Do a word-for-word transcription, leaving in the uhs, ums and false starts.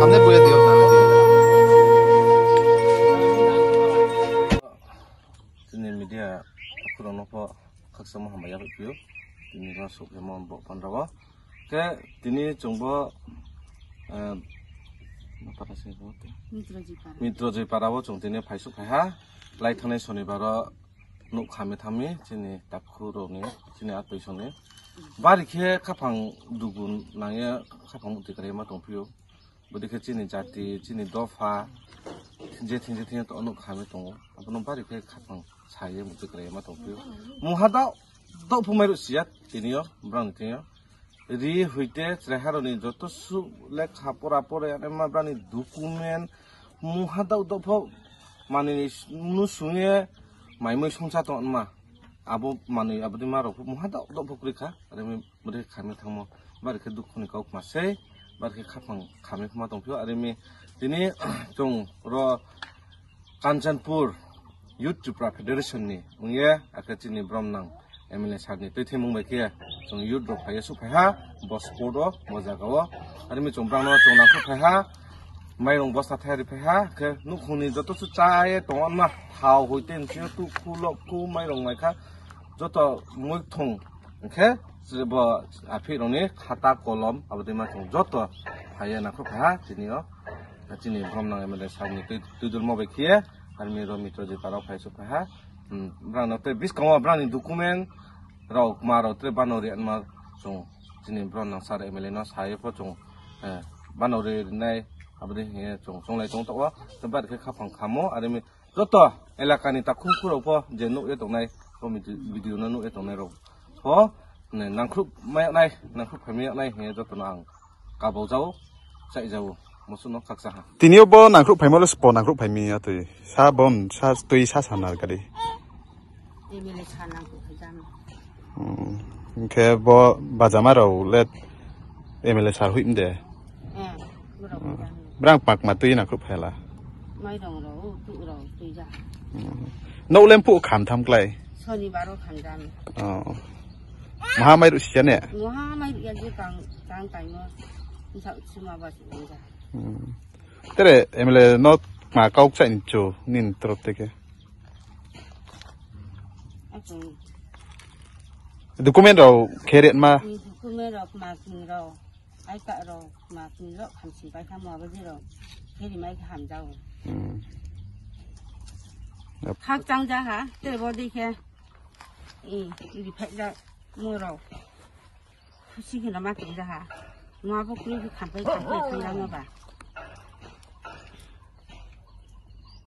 Hamle boya diyo, hamle diyo. Chini media khurokno pho khakchangma hambai yaphai phio. Tini ro sukhe mon bo pandrao. Khe tini chwngbo, eh, Mitrojoi para. Mitrojoi para o chwng tini phaisuk phaiha. Lai thangnai sonibaro nuk khami thami chini takhu rokni, chini atoi songni. Bari khe khaphang dugu nangya, khaphang muti kwrwi ma tongphio. Bwdikhe chini jati, chini dopha, je thing je thing to nuk khami tongo. Abono bari khe khaphang saye muti kwrwi ma tongphio. Mungha dao, dao phumai rw siya tinio, brang tinio. Ri hoite chwraiharoni joto su lekha pora pore anema brani document mungha dao dao pho manwi nu sungye maimui songcha tongma. Abo manwi aboni ma rok mungha dao dao pho kwrwi kha. Aremi bwdai khamwi thangmo. Bari khe dukhu ni kok ma sei. Bari khe khaphang khamwi khma tongphio. Aremi tini chwng ro Kanchanpur Youth Tripura Federation ni wngye, akhe chini bromnang M L A sir ni twi thwimung bai khe chwng youth rok phaiya su phaiha bo sport o, bo jaga o. Arimi chwng brang no chwng nangkhe phaiha, mairung bosta thai ri phaiha, khe nukhung ni joto su chaye tong ma thao hoi ten sio tu khu lok khu mairung mai kha joto mui thung. Hwnkhe bo aphirokni khata kolom abotwi ma chwng joto phaiya nangkhe phaiha chini o. Chini bromnang M L A sir ni twi, twi dulmo bai khiye army rok Mitrojoi para phai su phaiha. Hmm, brang no tei biskango brang ni document rok ma rok tre bano ri anma chwng chini bromnang sir M L A no sai pho chwng, eh, bano ri nai abotwi hiye chwng chwng lai tong to o. Tei bari khe khaphang khamo army joto elaka ni takhuk khurok pho je nuk ye tongnai, bo video, video no nuk ye tongnai rok pho, ne, nangkhrup mai nai, nangkhrup phai mai nai, he joto no ang kabau jao, chai jao, musu no khaksa ha. Tini o bo nangkhrup phai malo spo nangkhrup phai mi atwi. Sa bom, sa twi sa sa nar kadi. Emile sa nangkhrup phai jam. Hmm. Hwnkhe bo bajama rok le M L A sir hui mde. Eh, borok hui jam. Brang pakma twi na khup phela. Mairong rok, tu rok twi ja. Hmm. No lem pu kham tham klai. Sonibar o kham jam. Oh. Maha mairu siya ne? Maha mairu ya je kang, kang kaimo. Nsa suma ba si ja. Hmm. Tere M L A no ma kauk cha incho nin trop teke. Document rok khe ret ma. Document rok ma king rok, I card rok ma king rok, hamsin pai kha mo abo je rok khe ri mai kha hamjao. Hmm. Khak chang ja ha, tere bo dei khe, i, ri phai ja mo rok. Khusi kheno ma tong ja ha. Mo abo kri khe khampai khampai thang ja mo ba.